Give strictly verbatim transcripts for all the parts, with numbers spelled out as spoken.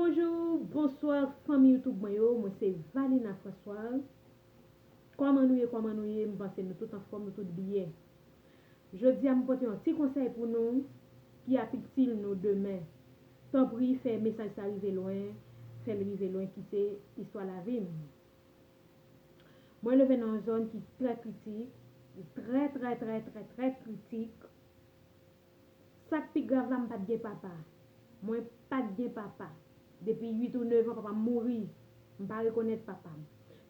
Bonjou, bonswa, fanmi YouTube mwen yo. Mwen se Valina François. Kòman nou ye, kòman nou ye? M panse nou tout anfòm, nou tout byen. Jodi a, m pote yon ti konsèy pou nou ki ap itil nou demen. Tanpri, fè mesaj sa rive lwen, fè l rive lwen, ki se istwa lavi m. Mwen leve nan yon zòn ki trè kritik, trè, trè, trè, trè, trè kritik. Sa k pi grav la, m pa t gen papa. Mwen pa t gen papa. Depi uit ou nèf an, papa m mouri. M pa rekonèt papa m.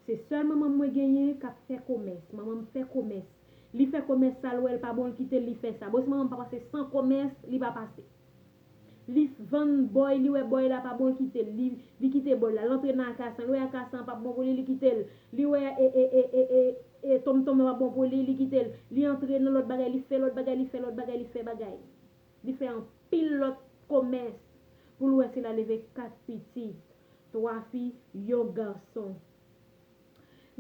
Se sèl manman m mwen genyen k ap fè komès. Manman m fè komès. Li fè komès sa, l wè l pa bon, l kite l, li fè sa. Bon, si manman m pa pase san komès, li pa pase. Li vann bòy, li wè bòy la pa bon, l kite l. Li, li kite bòy la, l antre nan akasan, l wè akasan an pa bon pou li, li kite l. Li wè e, e, e, e, e, e tonmtonm nan pa bon pou li, li kite l. Li antre nan lòt bagay, li fè lòt bagay, li fè lòt bagay, li fè bagay. Li fè anpil lòt komès pou l wè si l a leve kat pitit, twa fi, yon gason.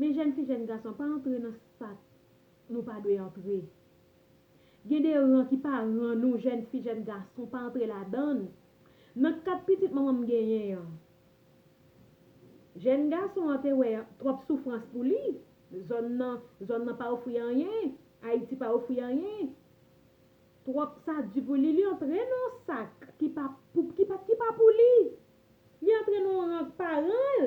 Men jèn fi, jèn gason, pa antre nan sa k nou pa dwe antre. Gen de ran ki pa ran nou, jèn fi, jèn gason, pa antre ladan l. Nan kat pitit manman m genyen an, jèn gason an te wè twòp soufrans pou li. Zòn nan, zòn nan pa ofri anyen, Ayiti pa ofri anyen. Twòp sa di pou li, li antre nan yon sa k ki pa pou, ki pa, ki pa pou li. Li antre nan yon ran k pa ran l.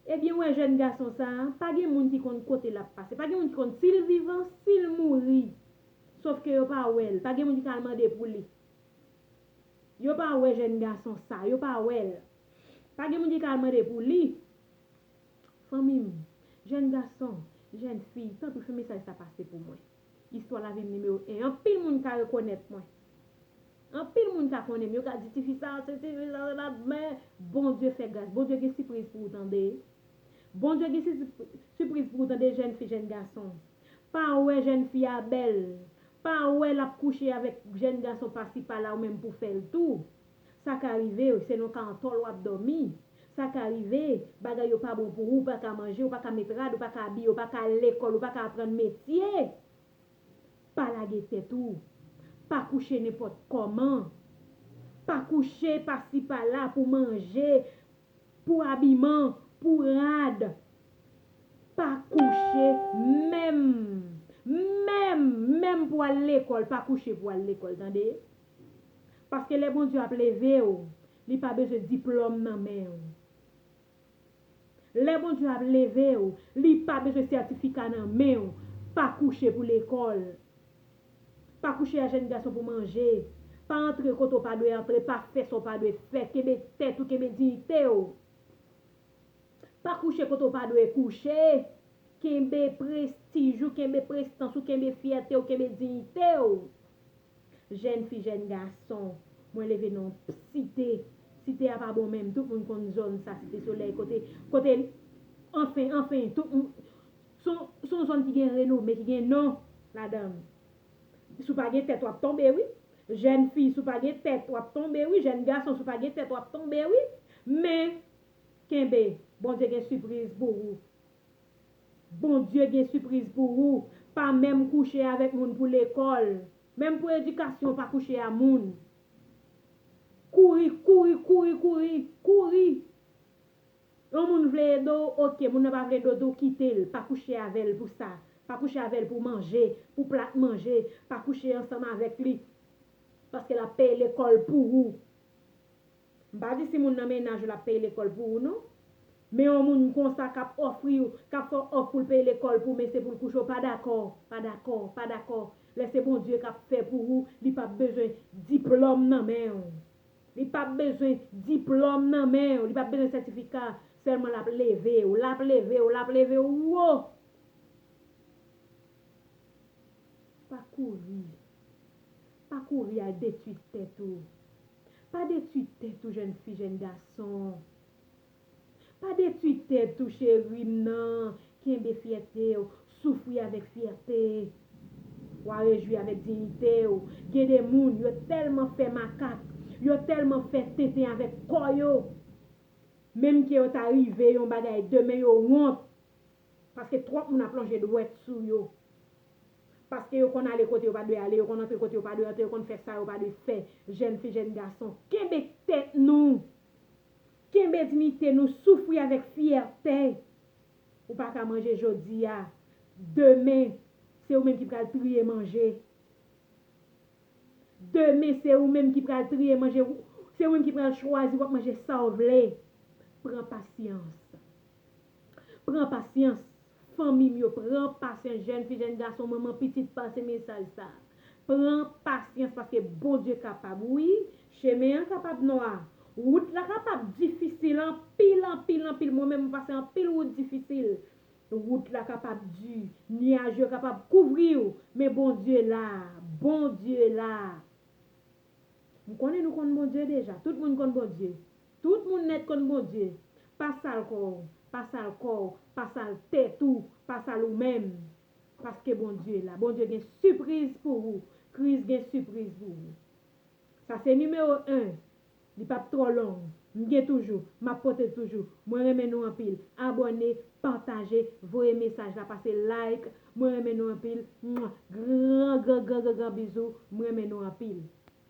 Ebyen, wè jèn gason sa a, pa gen moun ki konn kote l ap pase, pa gen moun ki konn si l vivan, si l mouri. Sòf ke yo pa wè l, pa gen moun ki ka al mande pou li. Yo pa wè jèn gason sa, yo pa wè l. Pa gen moun ki ka al mande pou li. Fanmi m, jèn gason, jèn fi, tanpri fè mesaj sa pase pou mwen. Istwa lavi m nimewo en. Anpil moun ka rekonèt mwen. Anpil moun ka konnen m. Yo ka di, "Tifi sa, se tifi sa, se la," men Bondye fè gras. Bondye gen sipriz pou ou tande. Bondye gen si-, sipriz pou ou tande, jèn fi, jèn gason. Pa wè jèn fi a bèl. Pa wè l ap kouche avèk jèn gason pasi pala ou menm pou fè l tou. Sa ka rive, se nan ka antòl w ap dòmi. Sa ka rive, bagay yo pa bon pou ou, ou pa ka manje, ou pa ka met rad, ou pa ka abiye, ou pa ka al lekòl, ou pa ka aprann metye. Pa lage tèt ou. Pa kouche nenpòt kòman. Pa kouche pasi pala pou manje, pou abiman, pou rad. Pa kouche menm, menm, menm pou al lekòl, pa kouche pou al lekòl, tande? Paske lè Bondye ap leve w, li pa bezwen diplòm nan men w. Lè Bondye ap leve w, li pa bezwen sètifika nan men w. Pa kouche pou lekòl. Pa kouche a jèn gason pou manje. Pa antre kote w pa dwe antre, pa fè sa w pa dwe fè. Kenbe tèt ou, kenbe diyite w. Pa kouche kote w pa dwe kouche. Kenbe prestij ou, kenbe prestans ou, kenbe fyète w, kenbe diyite w. Jèn fi, jèn gason, mwen leve nan yon site. Site a pa bon menm, tout moun konn zòn sa, Site Solèy, kote, kote, anfen, anfen, tout moun, se yon, se yon zòn ki gen renome, ki gen non ladan l. Si w pa gen tèt, w ap tonbe, wi. Jèn fi, si w pa gen tèt, w ap tonbe, wi. Jèn gason, si w pa gen tèt, w ap tonbe, wi. Men, kenbe, Bondye gen sipriz pou ou. Bondye gen sipriz pou ou. Pa menm kouche avèk moun pou lekòl. Menm pou edikasyon, pa kouche a moun. Kouri, kouri, kouri, kouri, kouri. Yon moun vle ede w, oke, moun nan pa vle ede w, kite l. Pa kouche avè l pou sa. Pa kouche avè l pou manje, pou plat manje. Pa kouche ansanm avèk li. Paske l ap peye lekòl pou ou. M pa di si moun nan mennaj ou l ap peye lekòl pou ou, non. Men yon moun konsa k ap ofri w, k ap fè w òf pou l peye lekòl pou w, men se pou l kouche w, pa dakò, pa dakò, pa dakò. Lè se Bondye k ap fè pou ou, li p ap bezwen diplòm nan men w. Li p ap bezwen diplòm nan men w, li p ap bezwen sètifika, sèlman l ap leve w, l ap leve w, l ap leve w wo. Pa kouri. Pa kouri al detwi tèt ou. Pa detwi tèt ou, jèn fi, jèn gason. Pa detwi tèt ou, cheri m nan. Kenbe fyète w. Soufri avèk fyète. W a rejwi avèk diyite w. Gen de moun, yo tèlman fè makak, yo tèlman fè tenten avèk kò yo, menm ke yo ta rive yon bagay demen, yo wont. Paske twòp moun ap lonje dwèt sou yo. Paske yo konn ale kote yo pa dwe ale, yo konn antre kote yo pa dwe antre, yo konn fè sa yo pa dwe fè. Jèn fi, jèn gason, kenbe tèt nou. Kenbe diyite nou, soufri avèk fyète. Ou pa ka manje jodi a. Demen, se ou menm ki pral triye manje. Demen, se ou menm ki pral triye manje. Se ou menm ki pral chwazi w ap manje sa w vle. Pran pasyans. Pran pasyans. Fanmi m yo, pran pasyans. Jèn fi, jèn gason, manman pitit, pase mesaj sa. Pran pasyans paske Bondye kapab. Wi, chemen an kapab nwa. Wout la kapab difisil anpil, anpil, anpil. Mwen menm, mwen pase anpil wout difisil. Wout la kapab di, nyaj yo kapab kouvri w, men Bondye la, Bondye la. M konnen nou konn Bondye deja. Tout moun konn Bondye. Tout moun nèt konn Bondye. Pa sal kò w, pa sal kò w, pa sal tèt ou, pa sal ou menm. Paske Bondye la. Bondye gen sipriz pou ou. Kris gen sipriz pou ou. Sa se nimewo en. Li p ap twò long. M gen toujou. M ap pote toujou. Mwen renmen nou anpil. Abòne, pataje, voye mesaj la, pase like. Mwen renmen nou anpil. Mwa. Gran, gran, gran, gran, gran bizou. Mwen renmen nou anpil.